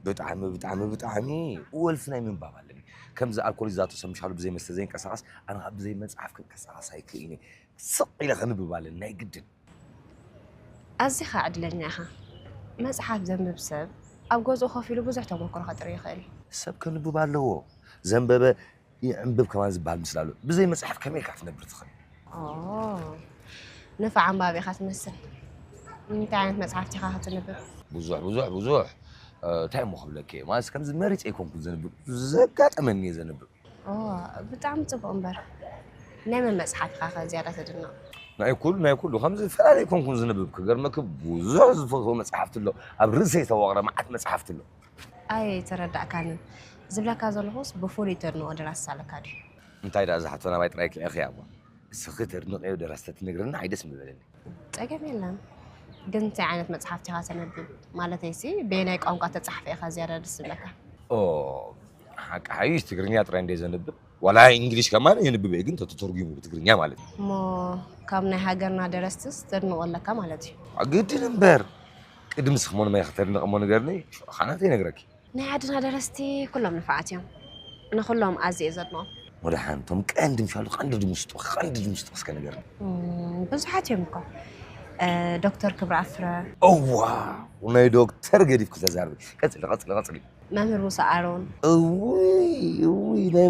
ብጣዕሚ ብጣዕሚ ብጣዕሚ ወልፊ ናይ ምንባብ ኣለኒ። ከምዚ ኣልኮል ይዛቶ ሰብ ምሻሉ ብዘይ መስተ ዘይንቀሳቐስ፣ ኣነ ኸዓ ብዘይ መጽሓፍ ክንቀሳቐስ ኣይክእልን እየ። ስቕ ኢለ ከንብብ ኣለኒ ናይ ግድን። ኣዚኻ ዕድለኛ ኢኻ። መጽሓፍ ዘንብብ ሰብ ኣብ ገዝኡ ኮፍ ኢሉ ብዙሕ ተመክሮ ከጥሪ ይኽእል እዩ። ሰብ ከንብብ ኣለዎ። ዘንበበ ይዕንብብ ከማን ዝበሃል ምስላ ኣሎ። ብዘይ መጽሓፍ ከመይ ኢልካ ክትነብር ትኽእል? ንፋዕ ኣንባቢ ኢኻ ትመስል። እንታይ ዓይነት መጽሓፍቲ ኢኻ ክትንብብ? ብዙሕ ብዙሕ ብዙሕ። እንታይ እሞ ክብለኪ እየ? ማለት ከምዚ መሪፀ ኣይኮንኩን ዘንብብ፣ ዘጋጠመኒ እየ ዘንብብ። ብጣዕሚ ፅቡቅ እምበር። ናይ መን መፅሓፍ ኢኻ ከ ዝያዳ ተድንቕ? ናይ ኩሉ ናይ ኩሉ ከምዚ ፈላለ ኣይኮንኩን ዝንብብ። ክገርመኪ ብዙሕ ዝፈትዎ መፅሓፍቲ ኣሎ። ኣብ ርእሰይ ዝተዋቕረ መዓት መፅሓፍቲ ኣሎ። ኣይተረዳእካንን። ዝብለካ ዘለኹስ ብፍሉይ ተድንቖ ደራሲ ኣለካ ድዩ? እንታይ ደኣ እዛ ሕቶ ናባይ ጥራይ ክልእኽያ እሞ። እስኺ ተድንቕዮ ደራሲ ተትነግርና ኣይ ደስ ምበለኒ። ጸገም የለን። ግን እንታይ ዓይነት መጽሓፍቲ ኢኻ ተነብብ? ማለተይሲ በየናይ ቋንቋ ተጻሕፈ ኢኻ ዝያዳ ደስ ዝብለካ? ኦ ሓቂ ሓይሽ ትግርኛ ጥራይ እንደ ዘንብብ ዋላ እንግሊሽ ከማን የንብብ እየ ግን ተተተርጉሙ ብትግርኛ ማለት እዩ። እሞ ካብ ናይ ሃገርና ደረስትስ ተድንቖ ኣለካ ማለት እዩ። ግድን እምበር ቅድሚ ስኽሞ ንመይ ከተድንቕ እሞ ንገርኒ ሽዑ ኻናተ ይነግረኪ። ናይ ዓድና ደረስቲ ኩሎም ንፋዓት እዮም። ንኹሎም ኣዝየ ዘድንቖም። ወደሓን እቶም ቀንዲ ምሻሉ ቀንዲ ድምስጡ ቀንዲ ድምስጡ እስከ ንገርኒ። እም፣ ብዙሓት እዮም እኮ። እ፣ ዶክተር ክብረኣብ ፍረ። እዋ ናይ ዶክተር ገዲፍኪ ተዛርቢ። ቀጽሊ ቀጽሊ ቀጽሊ። መምህር ሙሳ ኣሮን። እውይ እውይ ናይ